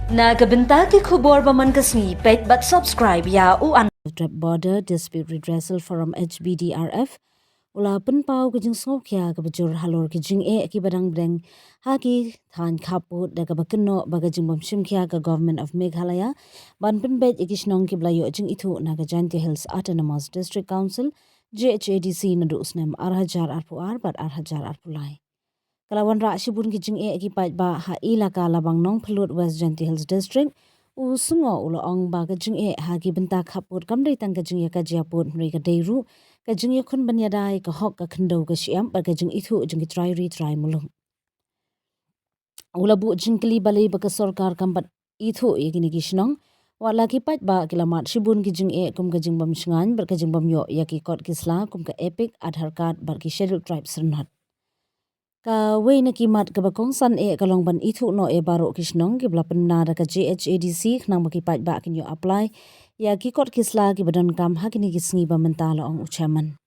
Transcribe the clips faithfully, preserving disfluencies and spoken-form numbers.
Na ka bynta ki khubor ba man ka sngi, peit bad subscribe ïa u an. Border Dispute Redressal Forum, H B D R F, u la pynpaw ka jingsngewkhia kaba jur halor ki jingeh kiba dang bdeng ha ki thaiñ khappud, da kaba kynnoh ba ka jingbym shimkhia ka Government of Meghalaya ban pynbeit ïa ki shnong kiba la ïoh jingithuh na ka Jaintia Hills Autonomous District Council, J H A D C, naduh u snem ar hajar arphew ar bad ar hajar arphew lai. Ka la wanrah shibun ki jingeh ki paidbah ha Elaka Labang Nongphyllud, West Jaintia Hills District. U Sungoh u la ong ba ka jingeh ha ki bynta khappud kam dei tang ka jingïakajia pud, hynrei ka dei ruh ka jingïakhun ban ïada ïa ka hok, ka khyndew, ka shyiap bad ka jingithuh jong ki trai ri trai muluk. U la buh jingkylli balei ba ka sorkar kam pat ithuh ïa kine ki shnong, wat la ki paidbah ki la mad shibun ki jingeh kum ka jingbym shngaiñ bad ka jingbym ïoh ïa ki kot ki sla kum ka EPIC, Aadhaar card bad ki Scheduled Tribe synrnat. Kawei na ki mat kaba kongsan eh ka long ban ithuh noh ïa baroh ki shnong kiba la pynbna da ka J H A D C khnang ba ki paidbah kin ïoh apply ïa ki kot ki sla kiba donkam ha kine ki sngi ba mynta, la ong u Chairman.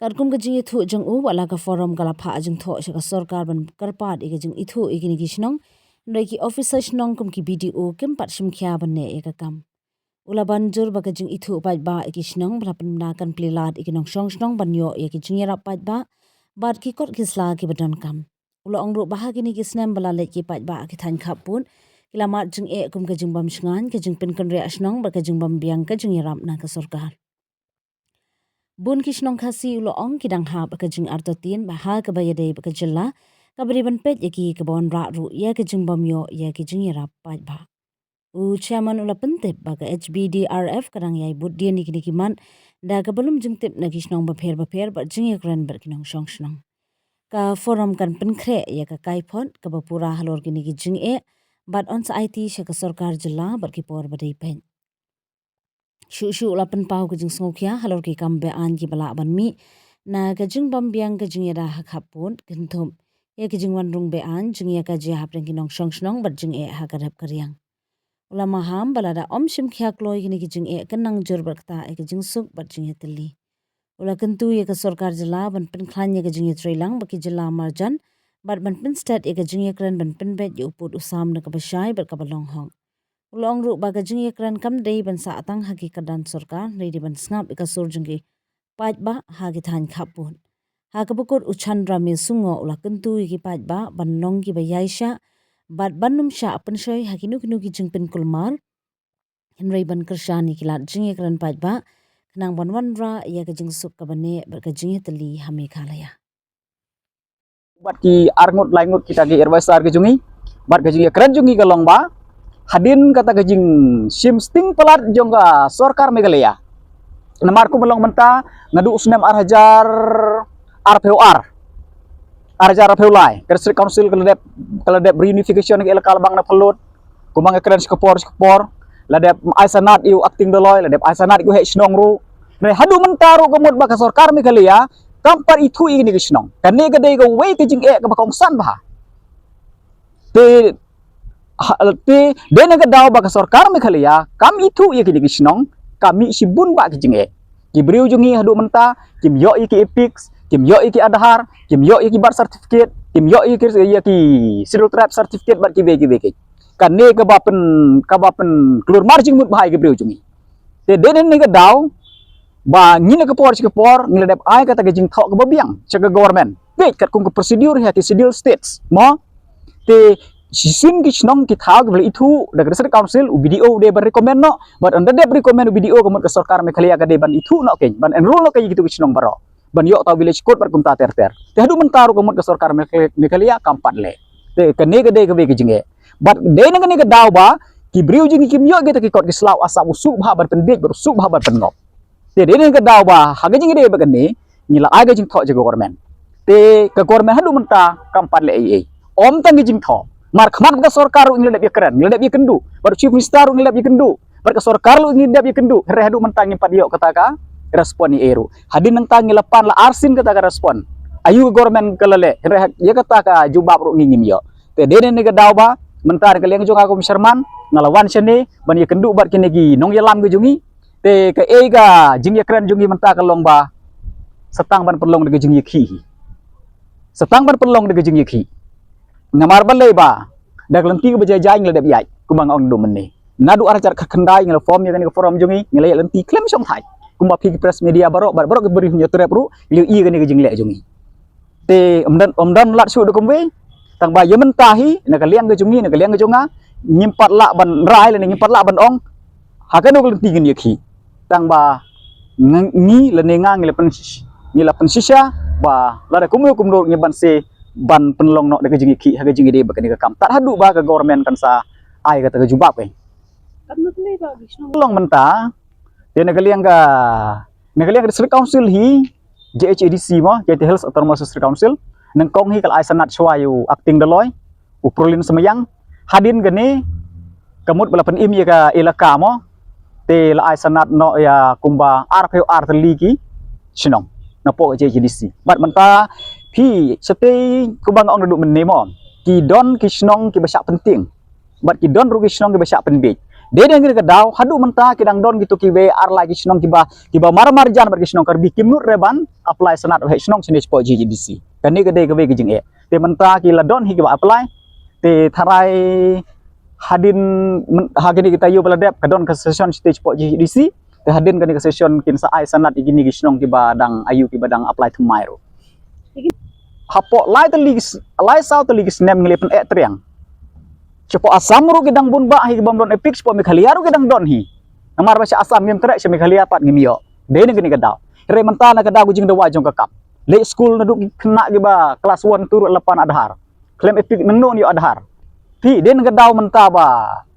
Katkum ka jingïathuh jong u, wat la ka forum ka la phah jingthoh sha ka sorkar ban kyrpad ïa ka jingithuh ïa kine ki shnong, hynrei ki officer shnong kum ki B D O kim pat shimkhia ban neh ïa ka kam. U la ban jur ba ka jingithuh paidbah ïa ki shnong ba la pynbna kan plie lad ïa ki nongshong shnong ban ïoh ïa ki jingïarap paidbah bad ki kot ki sla kiba donkam. U la ong ruh ba ha kine ki snem ba la leit ki paidbah ha ki thaiñ khappud ki la mad jingeh kum ka jingbym shngaiñ, ka jingpynkynriah shnong bad ka jingbym biang ka jingïarap na ka sorkar. Bun ki shnong Khasi, u la ong, ki dang hap ha ka jingartatien ba ha kaba ïadei bad ka jylla, kaba dei ban peit ïa ki, kaba wanrah ruh ïa ka jingbym ïoh ïa ki jingïarap paidbah. U Chairman u la pyntip ba ka H B D R F ka dang ïai bud dien ïa kine ki mat da kaba lum jingtip na ki shnong bapher bapher bad jingïakren bad ki nongshong shnong. Ka forum kan pynkhreh ïa ka kaiphod kaba pura halor kine ki jingeh bad yn sa aiti sha ka sorkar jylla bad ki por ba dei peit. Shuh shuh u la pynpaw ka jingsngewkhia halor ki kam be-aiñ kiba lah ban mih na ka jingbym biang ka jingïada ha khappud, kynthup ïa ka jingwan rung be-aiñ, jingïakajia hapdeng ki nongshong shnong bad jingeh ha ka rep ka riang. U la maham ba lada ym shimkhia kloi, kine ki jingeh kin nang jur bad ktah ïa ka jingsuk bad jingïatylli. U la kyntu ïa ka sorkar jylla ban pynkhlaiñ ïa ka jingïatreilang bad ki jylla marjan bad ban pynstet ïa ka jingïakren ban pynbeit ïa u pud u sam na kaba shai bad kaba long hok. U la ong ruh ba ka jingïakren kam dei ban sah tang ha ki kyrdan sorkar, hynrei dei ban sngap ïa ka sur jong ki paidbah ha ki thaiñ khappud. Ha kaba kut, u Chandra Me Sungoh u la kyntu ïa ki paidbah ban long kiba ïaishah bad ban ym shah pynshoi ha kino kino ki jingpynkulmar, hynrei ban kyrshan ïa ki lad jingïakren paidbah khnang ban wanrah ïa ka jingsuk kaba neh bad ka jingïatylli ha Meghalaya. Bad ki arngut laingut kita ki advisor ki jong ngi, bad ka jingïakren jong ngi ka long ba hadien kata ka jingshim sting palat jong ka sorkar Meghalaya. Namar kumba long mynta, naduh u snem ar hajar arphew ar, ar hajar arphew lai, ka District Council ka la dep, ka la dep reunification ka Elaka Labang Nongphyllud. Kumba nga kren sha ka por sha ka por, la dep ai sanad ïa u acting Doloi, la dep ai sanad ïa u heh shnong ruh. Hynrei haduh mynta ruh ka mut ba ka sorkar Meghalaya kam pat ithuh ïa kine ki shnong. Kane ka dei kawei ka jingeh kaba kongsan bha. Te ha, te dei na ka daw ba ka sorkar Meghalaya kam ithuh ïa kine ki shnong, ka mih shibun bha ki jingeh. Ki briew jong ngi haduh mynta kim ïoh ïa ki EPIC, kim ïoh ïa ki Aadhaar, kim ïoh ïa ki birth certificate, kim ïoh ïa ki, ïa ki Scheduled Tribe certificate bad kiwei kiwei ki. Kane kaba pyn, kaba pynkulmar jingmut bha ïa ki briew jong ngi. Te dei na kane ka daw ba ngi na ka por sha ka por ngi la dep ai kata ka jingthoh kaba biang sha ka government. Peit katkum ka procedure ha ki Scheduled States, mo. Te shisien ki shnong ki thaw kiba la ithuh da ka District Council, u BDO u dei ban recommend noh, bad ynda dep recommend u BDO ka mut ka sorkar Meghalaya ka dei ban ithuh noh kein, ban enroll noh kein ïa kitu ki shnong baroh, ban ïoh uta u village code bad kumta ter ter. Te haduh mynta ruh ka mut ka sorkar Meghalaya, Meghalaya kam pat leh. Te kane ka dei kawei ka jingeh. Bad dei na kane ka daw ba ki briew jong ngi kim ïoh kita ki kot ki sla, u asap u suk bha ban pynbiej bad u suk bha ban pynngop. Te dei na ka daw ba ha ka jingïadei bad kane ngi la ai ka jingthoh sha ka government. Te ka government haduh mynta kam pat leh ei ei. Ym tang ka jingthoh, markhmat bad ka sorkar ruh ngi la dep ïakren, ngi la dep ïakynduh, bad u Chief Minister ruh ngi la dep ïakynduh, bad ka sorkar ruh ngi la dep ïakynduh, hynrei haduh mynta ngim pat ïoh kata ka respond ei ei ruh. Hadien nangta ngi la pan la arsien kata ka respond. Aïu ka government ka la leh, hynrei ïa kata ka jubab ruh ngi ngim ïoh. Te dei na kane ka daw ba mynta ka liang jong nga kum chairman nga la wan shane ban ïakynduh bad kine ki nongïalam ki jong ngi. Te kaei ka jingïakren jong ngi mynta ka long ba sa tang ban pynlong da ka jingïakhih. Sa tang ban pynlong da ka jingïakhih. Namar balei ba Da ka lynti kaba jai jai ngi la dep ïaid kumba nga ong naduh mynne. Naduh ar hajar khatkhyndai ngi la form ïa kane ka forum jong ngi, ngi la ïaid lynti khlem shong thait. Kumba phi ki press media baroh, bad baroh ki briew hynñiew trep ruh, ngi la ïohi ïa kane ka jingleh jong ngi. Te ym don, ym don lad shuh da kumwei. Tang ba ïa mynta hi, na ka liang ka jong ngi, na ka liang ka jong nga, ngim pat lah ban rai lane ngim pat lah ban ong ha kano ka lynti ngin ïakhih. Tang ba ngi, ngi lane nga ngi la pyn, ngi la pynshisha ba lada kumno kumno ngi ban sa ban pynlong noh da ka jingïakhih ha ka jingïadei bad kane ka kam. Tad haduh ba ka government kan sa ai kata ka jubab, eh. Long mynta, te na ka liang ka, na ka liang ka District Council hi, J H A D C mo, Jaintia Hills Autonomous District Council, nyngkong hi ka la ai sanad shuwa ïa u Acting Doloi, u Prolin Symbiang, hadien kane, ka mut ba la pynim ïa ka elaka mo, te la ai sanad noh ïa kumba arphew ar tylli ki shnong napoh ka J H A D C. Bad mynta phi, shatei kumba nga ong naduh mynne mo, ki don ki shnong kiba shah pyntieng. Bad ki don ruh ki shnong kiba shah pynbiej. Dei na kane ka daw, haduh mynta ki dang don kito kiwei ar lai ki shnong kiba, kiba mar marjan bad ki shnong Karbi kim nud re ban apply sanad waheh shnong shane shapoh J H A D C. Kane ka dei kawei ka jingeh. Te mynta ki la don hi kiba apply. Te tharai hadien myn-, ha kine ki taïew ba la dep ka don ka session shatei shapoh J H A D C. Te hadien kane ka session kin sa ai sanad ïa kine ki shnong kiba dang aïu, kiba dang apply thymmai ruh. Hapoh lai tylli ki s-, lai saw tylli ki snem ngi la pyneh triang. Shapoh Assam ruh ki dang bun bah hi ki bym don EPIC, shapoh Meghalaya ruh ki dang don hi. Namar ba sha Assam ngim treh, sha Meghalaya pat ngim ïoh. Dei na kane ka daw. Hynrei mynta na ka daw ka jingdawa jong ka kam. Leit skul naduh ki khynnah kiba klas one two ruh la pan Aadhaar. Khlem EPIC nangno ïoh Aadhaar. Phi, dei na ka daw mynta ba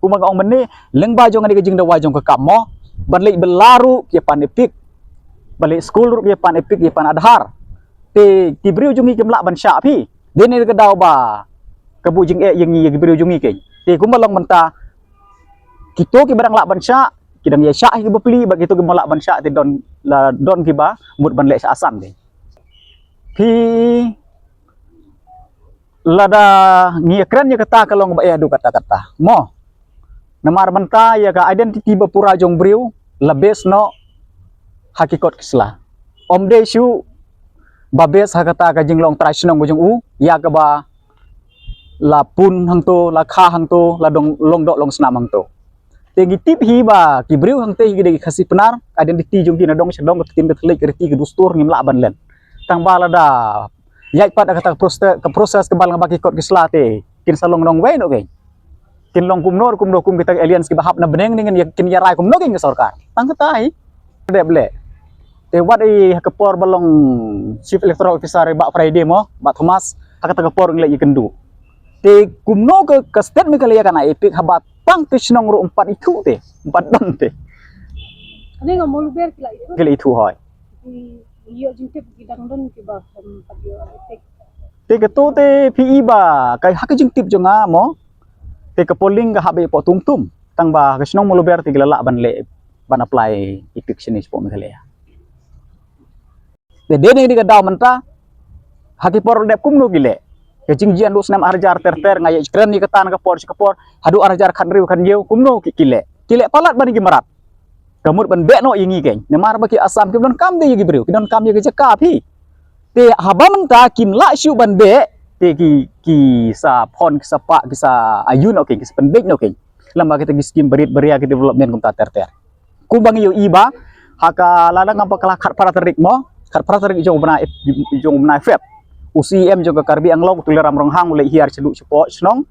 kumba nga ong mynne, lyngba jong kane ka jingdawa jong ka kam mo, ban leit bylla ruh ki ïa pan EPIC. Ban leit skul ruh ki ïa pan EPIC, ki ïa pan Aadhaar. Te ki briew jong ngi kim lah ban shah phi. Dei na ka daw ba ka buh jingeh ïa ngi ïa ki briew jong ngi keiñ. Te kumba long mynta, kito kiba dang lah ban shah, ki dang ïa shah hi ki bapli, bad kito kiba lah ban shah te don, la don kiba mut ban leit sha Assam keiñ. Phi, lada ngi ïa kren ïa kata ka long ba eh haduh katta katta mo. Namar mynta ïa ka identity ba pura jong briew la base noh ha ki kot ki sla. Ym dei shuh ba base ha kata ka jinglong trai shnong ba jong u, ïa kaba la pun hangto, la kha hangto, la dong, long doh long snam hangto. Te ngi tip hi ba ki briew hangtei hi ki dei ki Khasi Pnar, identity jong ki na dong sha dong, ka ktien ka thylliej, ka riti ka dustur ngim lah ban len. Tang ba lada ïaid pat da kata ka proste-, ka process kaba lyngba ki kot ki sla te kin sa long nongwei noh keiñ. Kin long kumno kumno kum kita ki aliens kiba hap na bneng ne ngin ïa, kin ïa rai kumno keiñ ka sorkar. Tang kata hi. Dep leh. Te wat i ha ka por ba long Chief Electoral Officer i Bah Friday mo, Bah Thomas, ha kata ka por ngi leit ïakynduh. Te kumno ka, ka state Meghalaya kan ai EPIC haba tang ki shnong ruh ym pat ithuh te, ym pat don te. Kane nga Mawluber ki la ithuh. Ki la ithuh hoi. Ki ïoh jingtip ki dang don kiba ym pat ïoh EPIC. Te kato te phi i ba, ka ha ka jingtip jong nga mo. Te ka polling ka hap ba ïa poh tum tum. Tang ba ka shnong Mawluber te ki la lah ban leh ban apply EPIC shane shapoh Meghalaya. Te dei na kane ka daw mynta, ha ki por dep kumno ki leh. Ka jingjia naduh snem ar hajar ter ter nga ïa kren ïa kata na ka por sha ka por, haduh ar hajar khathynriew khathynñiew kumno ki, ki leh. Ki leh palat ban ïa ki mrad. Ka mut ban beh noh ïa ngi keiñ. Namar ba ki Assam ki donkam de ïa ki briew, ki donkam ïa ka jaka phi. Te haba mynta kim lah shuh ban beh, te ki, ki sa phon, ki sa pah, ki sa aïu noh keiñ, ki sa pynbeit noh keiñ. Lyngba kita ki skim barit baria, ki development kumta ter ter. Kumba ngi ïohi ba ha ka la dang ba ka la khatphra tarik mo, khatphra tarik jong u bnai, jong u bnai Feb, u CEM jong ka Karbi Anglong, u Tuliram Ronghang, u leit hiar sha duh shapoh shnong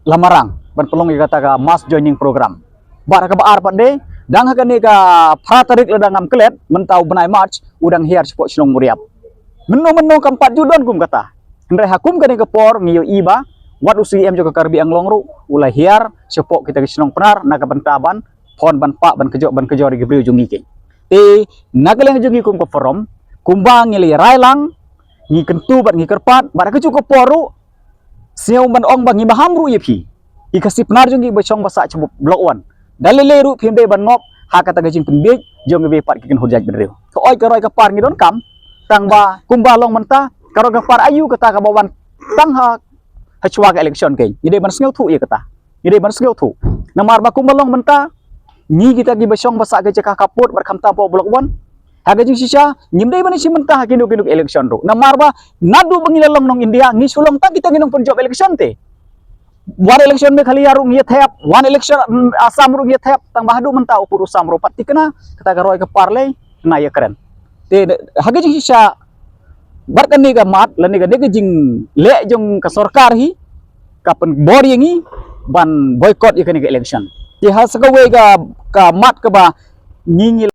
Lamarang ban pynlong ïa kata ka mass joining program. Bad ha kaba ar pat de, dang ha kane ka phra tarik lada ngam klet, mynta u bnai March, u dang hiar shapoh shnong Mawriap. Mynno mynno kam pat ju don kum kata. Hynrei ha kum kane ka por ngi ïohi ba wat u CEM jong ka Karbi Anglong ruh u la hiar shapoh kita ki shnong Pnar na ka bynta ban phon, ban pah, ban kjot, ban kjor ïa ki briew jong ngi keiñ. Te na ka liang jong ngi kum ka forum, kumba ngi la ïa rai lang, ngi kyntu bad ngi kyrpad, bad ha kajuh ka por ruh, sngewbha ban ong ba ngi maham ruh ïa phi, ki Khasi Pnar jong ngi ba shong ba sah sha Block One. Da lei lei ruh phim dei ban ngop ha kata ka jingpynbiej jong kiwei pat ki kynhun jaitbynriew. Hooid, ka roi ka par ngi donkam, tang ba kumba long mynta, ka roi ka par aïu kata kaba wan tang ha, ha shuwa ka election keiñ. Ngi dei ban sngewthuh ïa kata. Ngi dei ban sngewthuh. Namar ba kumba long mynta, ngi kita kiba shong ba sah ka jaka khappud bad khamtam hapoh Block One, ha ka jingshisha ngim dei ban ïashim bynta ha kino kino ki election ruh. Namar ba naduh ba ngi la long nong India, ngi shu long tang kita ki nongpynjop election te. Wan election Meghalaya ruh ngi ïa thep, wan election, mm, Assam ruh ngi ïa thep, tang ba haduh mynta u pur u Sam ruh pat thikna, kata ka roi ka parlei, na ïa kren. Te, ha ka jingshisha, bad kane ka mat, lane kane ka jingleh jong ka sorkar hi, ka pynbor ïa ngi, ban boycott ïa kane ka election. Te ha sa kawei ka, ka mat kaba, ngi ngi